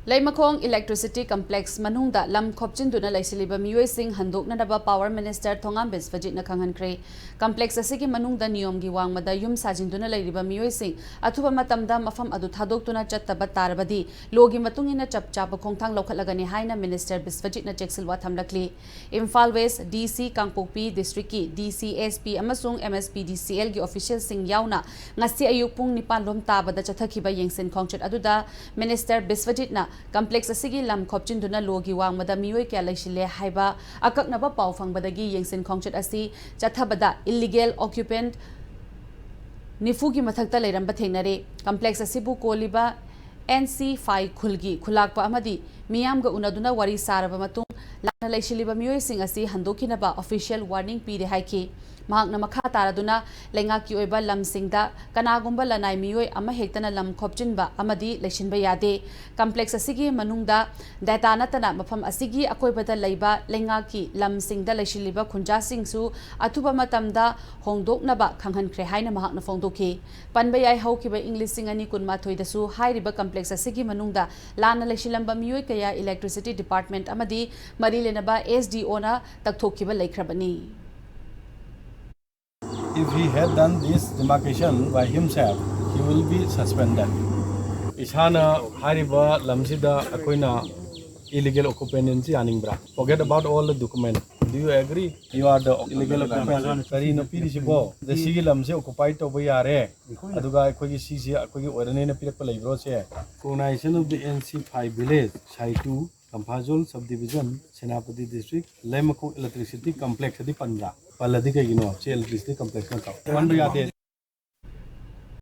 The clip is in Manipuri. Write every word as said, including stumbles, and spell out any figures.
ꯂꯩꯃꯈꯣꯡ Electricity Complex ꯃꯅꯨꯡꯗ ꯂꯝ ꯈꯣꯞꯆꯤꯟꯗꯨꯅ ꯂꯩꯁꯤꯜꯂꯤꯕ ꯃꯤꯑꯣꯏꯁꯤꯡ ꯍꯟꯗꯣꯛꯅꯅꯕ Power Minister ꯊꯣꯉꯥꯝ ꯕꯤꯁ꯭ꯋꯖꯤꯠꯅ ꯈꯪꯍꯟꯈ꯭ꯔꯦ꯫ Complex ꯑꯁꯤꯒꯤ ꯃꯅꯨꯡꯗ ꯅꯤꯌꯣꯝꯒꯤ ꯋꯥꯡꯃꯗ ꯌꯨꯝ ꯁꯥꯖꯤꯟꯗꯨꯅ ꯂꯩꯔꯤꯕ ꯃꯤꯑꯣꯏꯁꯤꯡ ꯑꯊꯨꯕ ꯃꯇꯝꯗ ꯃꯐꯝ ꯑꯗꯨ ꯊꯥꯗꯣꯛꯇꯨꯅ ꯆꯠꯇꯕ ꯇꯥꯔꯕꯗꯤ ꯂꯣꯒꯤ ꯃꯇꯨꯡ ꯏꯟꯅ ꯆꯞ ꯆꯥꯕ ꯈꯣꯡꯊꯥꯡ ꯂꯧꯈꯠꯂꯒꯅꯤ ꯍꯥꯏꯅ Minister ꯕꯤꯁ꯭ꯋꯖꯤꯠꯅ ꯆꯦꯛꯁꯤꯜꯋꯥ ꯊꯝꯂꯛꯂꯤ꯫ Imphal West, D C, ꯀꯥꯡꯄꯣꯛꯄꯤ District ꯀꯤ D C, S P ꯑꯃꯁꯨꯡ M S P D C L ꯒꯤ official ꯁꯤꯡ ꯌꯥꯎꯅ ꯉꯁꯤ ꯑꯌꯨꯛ ꯄꯨꯡ ꯅꯤꯄꯥꯟ ꯂꯣꯝ ꯇꯥꯕꯗ ꯆꯠꯊꯈꯤꯕ ꯌꯦꯡꯁꯤꯟ ꯈꯣꯡꯆꯠ ꯑꯗꯨꯗ Minister ꯕꯤꯁ꯭ꯋꯖꯤꯠꯅ complex ꯑꯁꯤꯒꯤ ꯂꯝ ꯈꯣꯞꯆꯤꯟꯗꯨꯅ ꯂꯣꯒꯤ ꯋꯥꯡꯃꯗ ꯃꯤꯑꯣꯏ ꯀꯌꯥ ꯂꯩꯁꯤꯜꯂꯦ ꯍꯥꯏꯕ ꯑꯀꯛꯅꯕ ꯄꯥꯎ ꯐꯪꯕꯗꯒꯤ ꯌꯦꯡꯁꯤꯟ ꯈꯣꯡꯆꯠ ꯑꯁꯤ ꯆꯠꯊꯕꯗ illegal occupant ꯅꯤꯐꯨꯒꯤ ꯃꯊꯛꯇ ꯂꯩꯔꯝꯕ ꯊꯦꯡꯅꯔꯦ꯫ Complex ꯑꯁꯤꯕꯨ ꯀꯣꯜꯂꯤꯕ N C ꯐꯥꯏ ꯈꯨꯜꯒꯤ ꯈꯨꯂꯥꯛꯄ ꯑꯃꯗꯤ ꯃꯤꯌꯥꯝꯒ ꯎꯅꯗꯨꯅ ꯋꯥꯔꯤ ꯁꯥꯔꯕ ꯃꯇꯨꯡ ꯂꯥꯟꯅ ꯂꯩꯁꯤꯜꯂꯤꯕ ꯃꯤꯑꯣꯏꯁꯤꯡ ꯑꯁꯤ ꯍꯟꯗꯣꯛꯈꯤꯅꯕ official warning ꯄꯤꯔꯦ ꯍꯥꯏꯈꯤ꯫ ꯃꯍꯥꯛꯅ ꯃꯈꯥ ꯇꯥꯔꯗꯨꯅ ꯂꯩꯉꯥꯛꯀꯤ ꯑꯣꯏꯕ ꯂꯝꯁꯤꯡꯗ ꯀꯅꯥꯒꯨꯝꯕ ꯂꯅꯥꯏ ꯃꯤꯑꯣꯏ ꯑꯃꯍꯦꯛꯇꯅ ꯂꯝ ꯈꯣꯞꯆꯤꯟꯕ ꯑꯃꯗꯤ ꯂꯩꯁꯤꯟꯕ ꯌꯥꯗꯦ꯫ Complex ꯑꯁꯤꯒꯤ ꯃꯅꯨꯡꯗ data ꯅꯠꯇꯅ ꯃꯐꯝ ꯑꯁꯤꯒꯤ ꯑꯀꯣꯏꯕꯗ ꯂꯩꯕ ꯂꯩꯉꯥꯛꯀꯤ ꯂꯝꯁꯤꯡꯗ ꯂꯩꯁꯤꯜꯂꯤꯕ ꯈꯨꯟꯖꯥꯁꯤꯡꯁꯨ ꯑꯊꯨꯕ ꯃꯇꯝꯗ ꯍꯣꯡꯗꯣꯛꯅꯕ ꯈꯪꯍꯟꯈ꯭ꯔꯦ ꯍꯥꯏꯅ ꯃꯍꯥꯛꯅ ꯐꯣꯡꯗꯣꯛꯈꯤ꯫ ꯄꯟꯕ ꯌꯥꯏ, ꯍꯧꯈꯤꯕ ꯏꯪ ꯂꯤꯁꯤꯡ ꯑꯅꯤ ꯀꯨꯟꯃꯥꯊꯣꯏꯗꯁꯨ ꯍꯥꯏꯔꯤꯕ complex ꯑꯁꯤꯒꯤ ꯃꯅꯨꯡꯗ ꯂꯥꯟꯅ ꯂꯩꯁꯤꯜꯂꯝꯕ ꯃꯤꯑꯣꯏ ꯀꯌꯥ Electricity Department ꯑꯃꯗꯤ ꯃꯔꯤ ꯂꯩꯅꯕ S D O ꯅ ꯇꯛꯊꯣꯛꯈꯤꯕ ꯂꯩꯈ꯭ꯔꯕꯅꯤ꯫ If he had done this demarcation by himself, he will be suspended. ꯏꯁꯥꯅ ꯍꯥꯏꯔꯤꯕ ꯂꯝꯁꯤꯗ ꯑꯩꯈꯣꯏꯅ illegal occupant ꯁꯤ ꯌꯥꯅꯤꯡꯕ꯭ꯔꯥ? Forget about all the document. Do you agree? You are the illegal occupant. ꯀꯔꯤꯅꯣ ꯄꯤꯔꯤꯁꯤꯕꯣ? ꯑꯗ ꯁꯤꯒꯤ ꯂꯝꯁꯦ occupy ꯇꯧꯕ ꯌꯥꯔꯦ, ꯑꯗꯨꯒ ꯑꯩꯈꯣꯏꯒꯤ ꯁꯤꯁꯤ ꯑꯩꯈꯣꯏꯒꯤ ꯑꯣꯏꯔꯅꯦꯅ ꯄꯤꯔꯛꯄ ꯂꯩꯕ꯭ꯔꯣ ꯁꯦ? Recognition of the N C five village, Saitu, Kamphaijol subdivision, Senapati district, Leimakhong electricity complex ꯑꯗꯤ ꯄꯟꯕ꯭ꯔꯥ? ꯄꯜꯂꯗꯤ ꯀꯩꯒꯤꯅꯣ? ꯁꯤ electricity complex ꯅꯠꯇ꯭ꯔꯣ? ꯄꯟꯕ ꯌꯥꯗꯦ꯫